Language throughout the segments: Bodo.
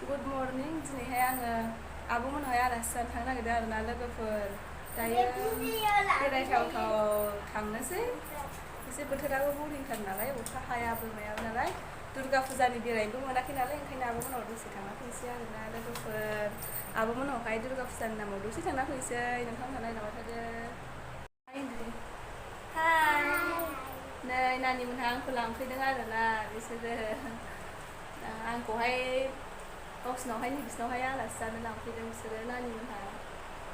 गुड मर्निं दिनैहाय आङो आब'मोनहाय आलासि जानो थांनो नागिरदों आरोना लोगोफोर दायो बेरायथावथाव थांनोसै एसे बोथोराबो बरिंथार नालाय अखा हायाबो मायाबो नालाय दुर्गा फुजानि बेरायनोबो मोनाखै नालाय ओंखायनो आब'मोनाव दसे थांना फैनोसै आरोना लोगोफोर आब'मोनावहाय दुर्गा फुजानि नामाव दसे थांना फैनोसै नोंथां नायलांबाय थादो हाय नै नानिमोनहा आंखौ लांफैदों आरोना बिसोरो आंखौहाय गावसिनावहाय बिसिनावहाय आलासि जानो लांफैदों बिसोरो नानिमोनहा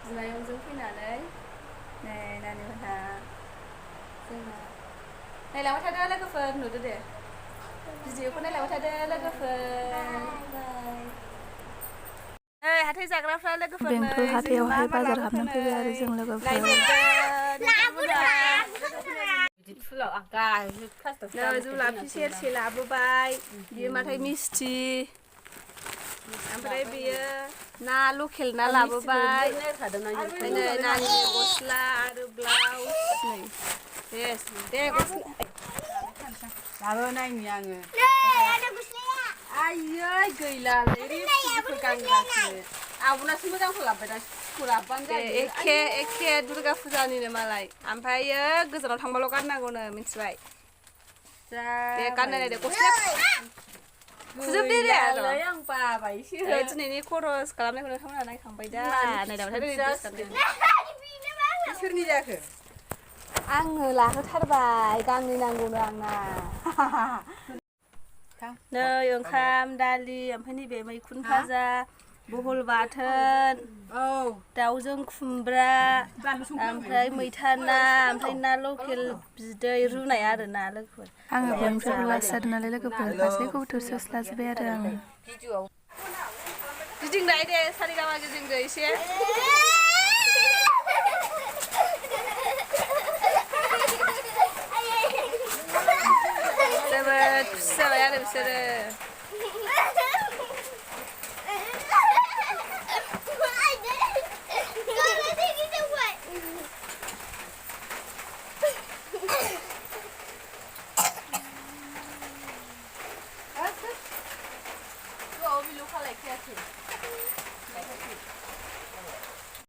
बिमायंजों फैनानै नै नानिमोनहा जोंना नायलांबाय थादो लोगोफोर नुदो दे भिडिअखौ नायलांबाय थादो लोगोफोर नै हाथाय जाग्राफ्रा लोगोफोर नै बेंटल जोंनो मा हाथायावहाय मा बाजार लाबोखो हाबना नै फैबाय आरो जों लोगोफोर नै जुलाफि सेरसे लाबोबाय बियो माथाय मिस्थि ओमफ्राय बेयो ना लकेल ना लाबोबाय ओमफ्राय नै नानि गस्ला आरो ब्लाउस नै दे गस्ला लाबो नायनि आङो आयै गैलालै रिफिफोर गानग्रासो आब'नासो मोजांखौ लाबोबाय दा सिखौ लाबोबानो दे जायो एखे दुर्गा फुजानिनो मालाय ओमफ्रायो गोजानाव थांबाल' गाननांगौनो मिथिबाय दे गाननाय दे गस्लाया फुजोबदे दे आं बाबायसो दिनैनि खरस खालामनायखौ नोंथांमोनहा नायखांबाय दा नायलांबाय थादो सोरनि जाखो आंनो लाहोथारबाय गांनै नांगौनो आंना नै ओंखाम दालि ओमफ्राय नैबे मैखुन भाजा बहल बाथोन दाउजों खुमब्रा ओमफ्राय मैथा ना ओमफ्राय ना लकेल बिदै रुनाय आरोना लोगोफोर आङो बयनिफ्रायबो लास्ट जादों नालाय लोगोफोर गासैखौबो थोस्लाबजोब्बाय आरो आङो गिदिंनाय दे सारिगामा गिदिंदो एसे जोबोद खुसि जाबाय आरो बिसोरो